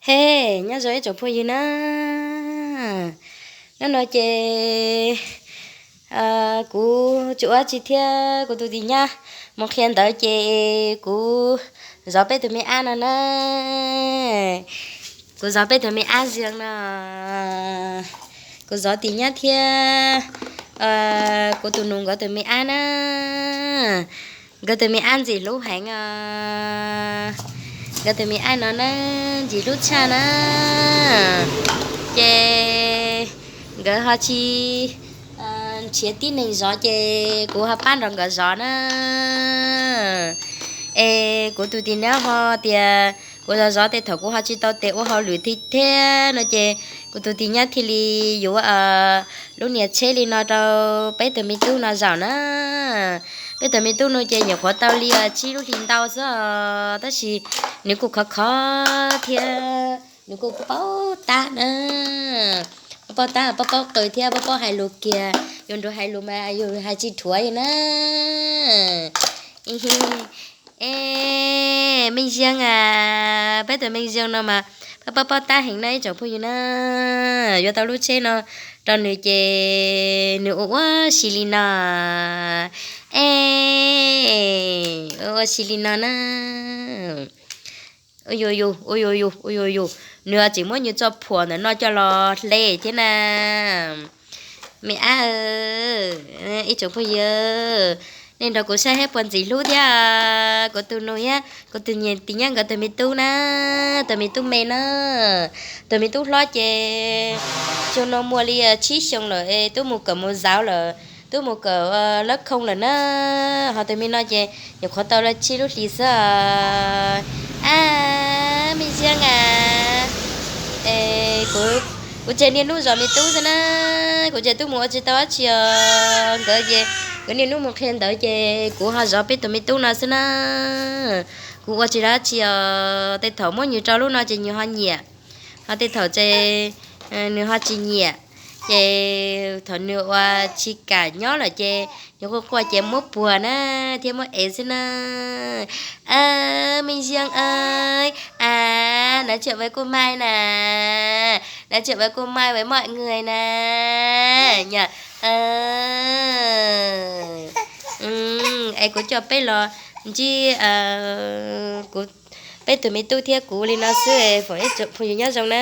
Hej, nyob zoo ib tsoom phooj ywg na. Hnub no ces kuv tsis ua dab tsi thiab, kuv tus tij nyab mus qhia ntawv ces kuv zov peb tus me ab no na. Kuv zov peb tus me ab Zias no. Kuv zov tij nyab thiab kuv tus nus nkawd tus me ab na. Nkawd tus me ab ntxim hlub heev os. Nkawd tus me ab no na, ntxim hlub tshaj na. Ces nkawd ho tsis nrhiav tib neeg zov ces kuv ho pab nrog nkawd zov na. Es kuv tus tij nyab ho tias kuv zov zov tej thaum kuv ho tsis tau tes ua hauj lwm thiab no ces kuv tus tij nyab thiaj li yuav lub niag tsheb li no rau peb tus me tub no zaum na. Peb tus me tub no ces nyuam qhuav tau li tsib lub hlis ntau xwb os, tab sis nws kuj khov khov thiab nws kuj paub tab na. Paub tab, paub paub qw thiab paub paub hais lus kiag, yus nrug hais lus mas yus hais tsis dhuav li na. Es me Zias a, peb tus me Zias no mas paub paub paub tab heev na ib tsoom phooj ywg na. Yuav tau lub tsheb no rau nws ces nws ua ua si li no. Es ua ua si li no na. Ua yuav yus, ua yuav yus, ua yuav yus, nws tseem muab nws txoj phuam ntawm no coj los hle thiab na. Me ab, ib tsoom phooj ywg, nej nrog kuv saib seb puas ntxim hlub thiab. Kuv tus nus thiab kuv tus tij nyab nkawd tus me tub na, tus me tub me na. Tus me tub hlob ces xyoo no muaj li tsib xyoo lawm es twb mus kawm mus zauv lawm, twb mus kawm lab khoo lawm na. Ho tus me no ces nyuam qhuav tau li tsib lub hlis xwb. Ab, me Zias a, kuv tseg niaj hnub zov me tub xwb na, kuv tseg tub mus ua tsis tau dab tsi os. Nkawd ces kuv niaj hnub mus qhia ntawv ces kuv ho zov peb tus me tub no xwb na. Kuv ua tsis tau dab tsi os, tej thaum muab nws rau lub no ces nws ho nyiam, ho tej thaum ces nws ho tsis nyiam. Ces thaum nws ua tsis kam nyob lawm ces nws quaj quaj ces muab puag na, thiab muab ev xwb na. Ab, me Zias a, a, nói chuyện với cô Mai nè, nói chuyện với cô Mai với mọi người nè. Nhỉ? Es kuv coj peb los ntsib kuv, peb tus me tub thiab kuv li no xwb, foom ib tsoom phooj ywg nyob zoo na.